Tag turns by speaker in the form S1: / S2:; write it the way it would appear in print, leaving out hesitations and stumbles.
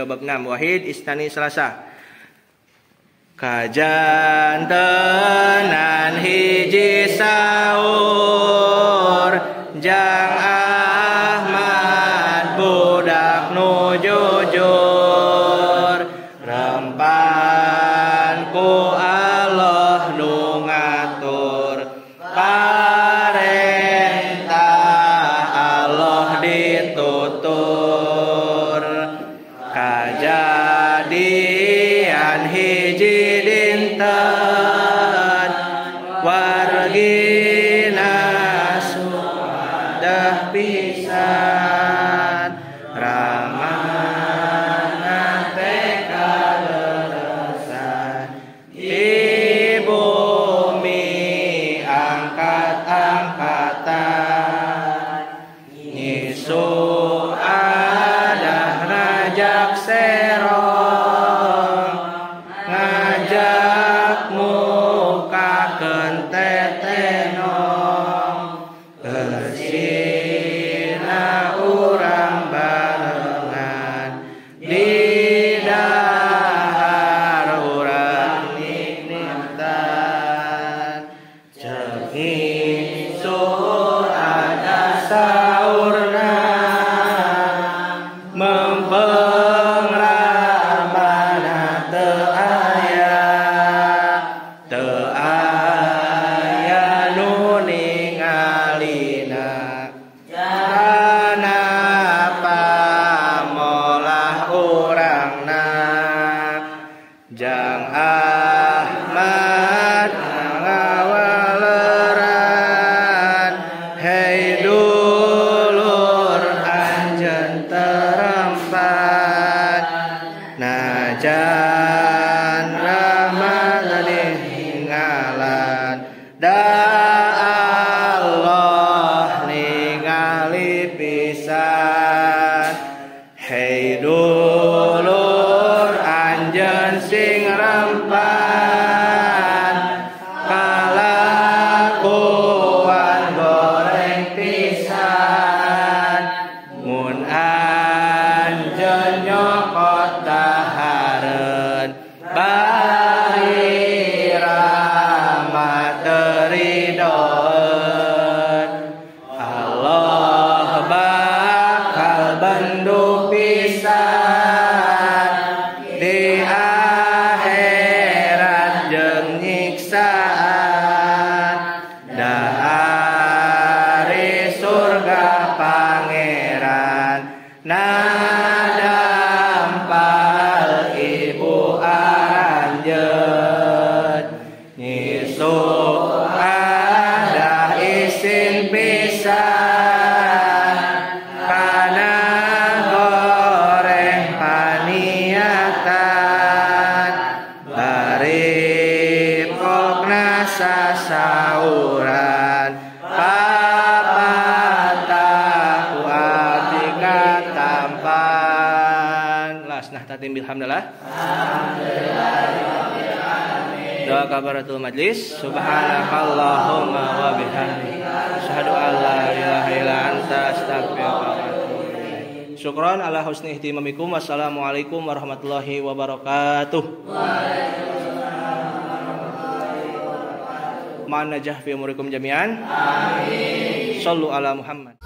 S1: Jawab bab 6. Wahid Istani Selasa. Kajantenan hiji saur jang Ahmad budak nu jujur rempan ku Allah nu ngatur parentah Allah ditutur kajadian hiji dinten wargina sudah pisan ramana teh kaleresan di bumi angkat-angkatan nyisu adah rajak serong ngajak mukakeun tetenong bersina urang barengan di dahar urang nikmatan ceuk ngisur ada saurna mempeng ramana teu aya teu aya nu ningalina kanapa molah urangna jang Ahmad ngawaleran hei dulur anjeun terempat najan rahmat ninggalan da Allah ningali pisan hei dulur anjeun sing rempan kalakuan goreng pisan mun anjeun nyokot dahareun bari rahmat ridhoeun Allah bakal bendu pisan di akhirat jeung nyiksaan dari surga pangeran nadampal ibu aranjeun nyisu ada isin pisan kana goreng paniatan bari pokna sasauran papatah ku abdi katampan. Las nah tatim bilhamdalah. Doa kafaratul majlis. Subhanakallahumma wa bihamdika asyhadu an la ilaha illa anta astaghfiruka wa atubu ilaik. Syukran ala husni ihtimamikum. Wassalamualaikum warahmatullahi wabarakatuh. Waalaikumsalam. Ma'an najah fi umurikum jami'an. Amin. Shallu ala Muhammad.